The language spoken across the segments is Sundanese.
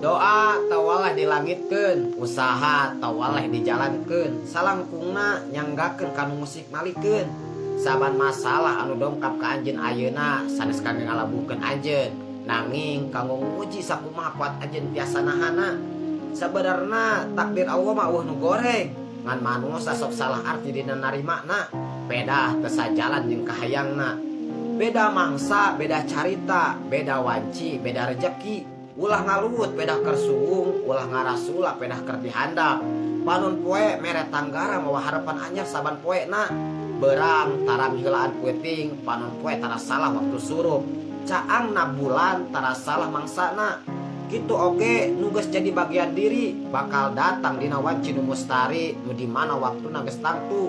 Doa tawaleh dilangitkeun, usaha tawaleh dijalankeun, salangkungna nyanggakeun kanu musik malikeun. Saban masalah anu dongkap ka anjeun ayeuna sanes kangge ngalabuhkeun anjeun, nanging kanggo nguji sakumaha kuat anjeun biasa nahana. Sabenerna takdir Allah mah eueuh nu goreng, ngan manusa sok salah arti dina narimana, pedah teu sajalan jeung kahayangna. Beda mangsa, beda carita, beda wanci, beda rejeki. Ulah ngaluwut pedah keur suung, ulah ngarasula pedah keur dihandap. Panon poe mere tanggara mawa harapan anyar saban poena. Berang taram heulaan peuting, panon poe tara salah waktu surup. Caangna bulan tara salah mangsana. Kitu oge nu geus jadi bagian diri bakal datang dina wanci nu mustari nu di mana waktuna geus tangtu.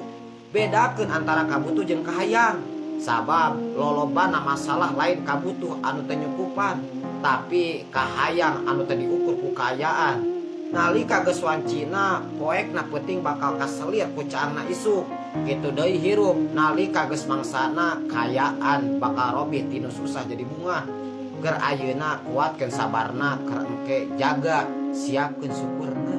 Bedakeun antara kabutuh jeung kahayang. Sabab lolobana masalah lain kabutuh anu teu nyukupan, tapi kahayang anu teu diukur ku kaayaan. Nalika geus wancina, poekna peuting bakal kaselir ku caangna isuk. Kitu deui hirup, nalika geus mangsana kaayaan bakal robih tinu susah jadi bunga. Keur ayeuna kuatkeun sabarna, keur engke jaga, siapkeun syukurna.